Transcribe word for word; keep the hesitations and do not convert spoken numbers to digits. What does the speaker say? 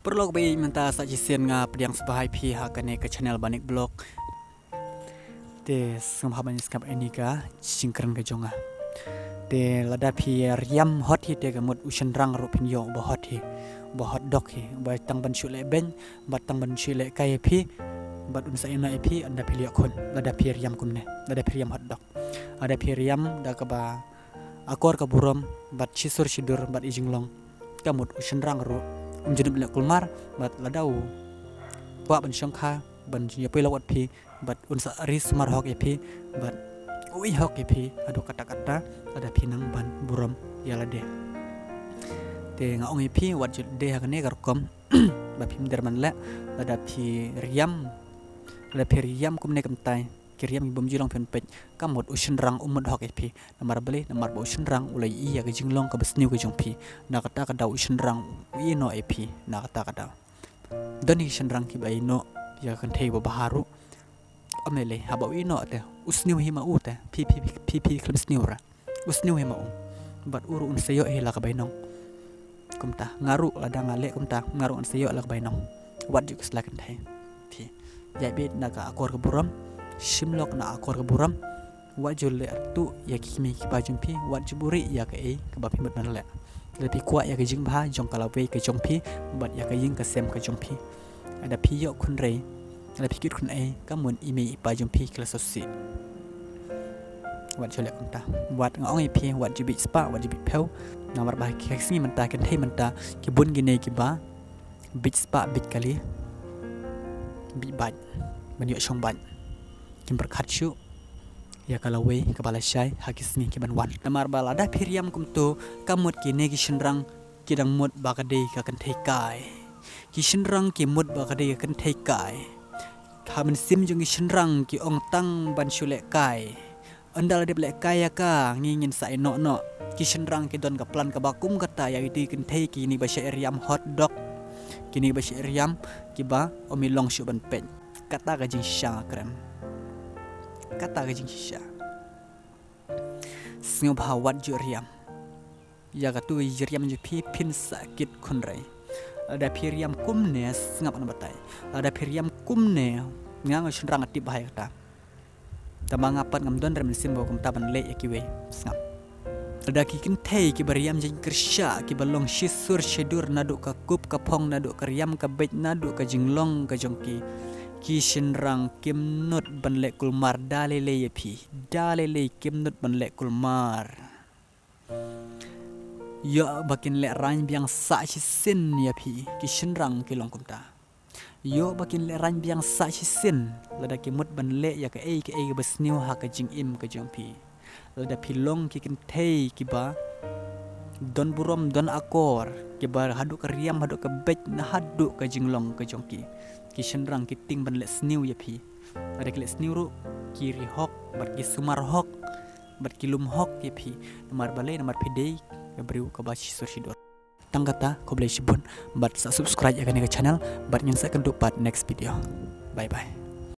Paralok ba ïeit, mynta sa shisien nga pdiang sngewbha ïa phi ha kane ka channel Banik Vlog. Te sngewbha ban sngap ïa kane ka jingkren ka jong nga. Te lada phi riam hot hi te ka mut u shynrang ruh phin ïoh uba hot hi, uba hot dok hi, uba tang ban shu leh beiñ bad tang ban shu leh kai ïa phi bad un sa ïehnoh ïa phi, ynda phi leh khun, lada phi riam kumne, lada phi riam hot dok. Lada phi riam da kaba akor ka burom bad shisur shidur bad i jinglong, ka mut u shynrang ruh um ju nud leh kulmar, bad lada u kwah ban shongkha ban ïapoi la wat phi, bad un sa ri sumar hok ïa phi, bad u ïehok ïa phi haduh katta katta, lada phi nang ban burom ïa lade. Te nga ong ïa phi, wat ju dei ha kane ka rukom ba phim dei ban leh. Lada phi riam, lada phi riam kumne kumtai, ki riam ki bym ju long phin peit, ka mut u shynrang um mut hok ïa phi. Namar balei? Namar ba u shynrang u la ïohi ïa ka jinglong kaba sniew ka jong phi. Na kata ka daw u shynrang u ïehnoh ïa phi na kata ka daw. Don hi ki shynrang kiba ïehnoh ïa ka kynthei ba bha ruh. Ym lei lei, haba u ïehnoh te u sniew hi ma u te, phi phi phi phi khlem sniew ra. U sniew hi ma u. Bad u ruh un sa ïoh hi la ka bainong. Kumta nga ruh, lada nga leh kumta nga ruh un sa ïoh la ka bainong. Wat ju khuslai kynthei. Phi ïaid beit na ka akor ka burom, shim lok na akor ka burom. Wat ju leh artuh ïa ki kmie ki kpa jong phi, wat ju buhrieh ïa kaei kaba phi mut ban leh. Lada phi kwah ïa ka jingbha jong ka lawei ka jong phi bad ïa ka ïing ka sem ka jong phi, lada phi ïoh khun rei, lada phi kit khun ei, ka mut i mei i pa jong phi ki la sngewsih. Wat ju leh kumta. Wat, nga ong ïa phi, wat ju bieit spah, wat ju bieit phew. Namar ba ha ki sngi mynta, kynthei mynta ki bun kine kiba bieit spah, bieit kali, bieit bait, ban ïoh shong bait. Kim pyrkhat shuh ïa ka lawei kaba lashai ha ki sngi kiban wan. Namar ba lada phi riam kumto, ka mut kine ki shynrang ki dang mut ba ka dei ka kynthei kai. Ki shynrang ki mut ba ka dei ka kynthei kai. Ha mynsiem jong ki shynrang ki ong tang ban shu leh kai. Ynda la dep leh kai ïa ka, ngi ngin sa ïehnoh noh. Ki shynrang ki don ka plan kaba kum kata ïa kito ki kynthei kine ba shait riam hot dok, kine ba shait riam, kiba ym long shuh ban peit. Kata ka jingshisha nga kren. Kata ka jingshisha. Sngewbha wat ju riam. Ïa kato ka jingriam jong phi phin sa kit khun rei. Lada phi riam kumne, sngap, nga batai. Lada phi riam kumne, nga, nga shynrang nga tip bha ïa kata. Tangba nga pat ngam don re mynsiem ba kumta ban leh ïa kiwei. Sngap. Lada ki kynthei kiba riam jingkyrshan, kiba long shisur shidur naduh ka kup ka phong, naduh ka riam ka beit, naduh ka jinglong ka jong ki, ki shynrang kim nud ban leh kulmar da lei lei ïa phi. Da lei lei kim nud ban leh kulmar. Ïoh ba kin lehraiñ biang sah shisien ïa phi, ki shynrang ki long kumta. Ïoh ba kin lehraiñ biang sah shisien lada ki mut ban leh ïa kaei kaei kaba sniew ha ka jingim ka jong phi. Lada phi long ki kynthei kiba don burom, don akor, kiba haduh ka riam, haduh ka beit, na haduh ka jinglong ka jong ki, ki shynrang ki tieng ban leh sniew ïa phi. Lada ki leh sniew ruh, ki ri hok bad ki sumar hok bad ki lum hok ïa phi. Namar balei? Namar phi dei ka briew kaba shisur shidur. Tang kata, khublei shibun bad sa subscribe ïa kane ka channel bad ngin sa ïakynduh pat next video. Bye bye.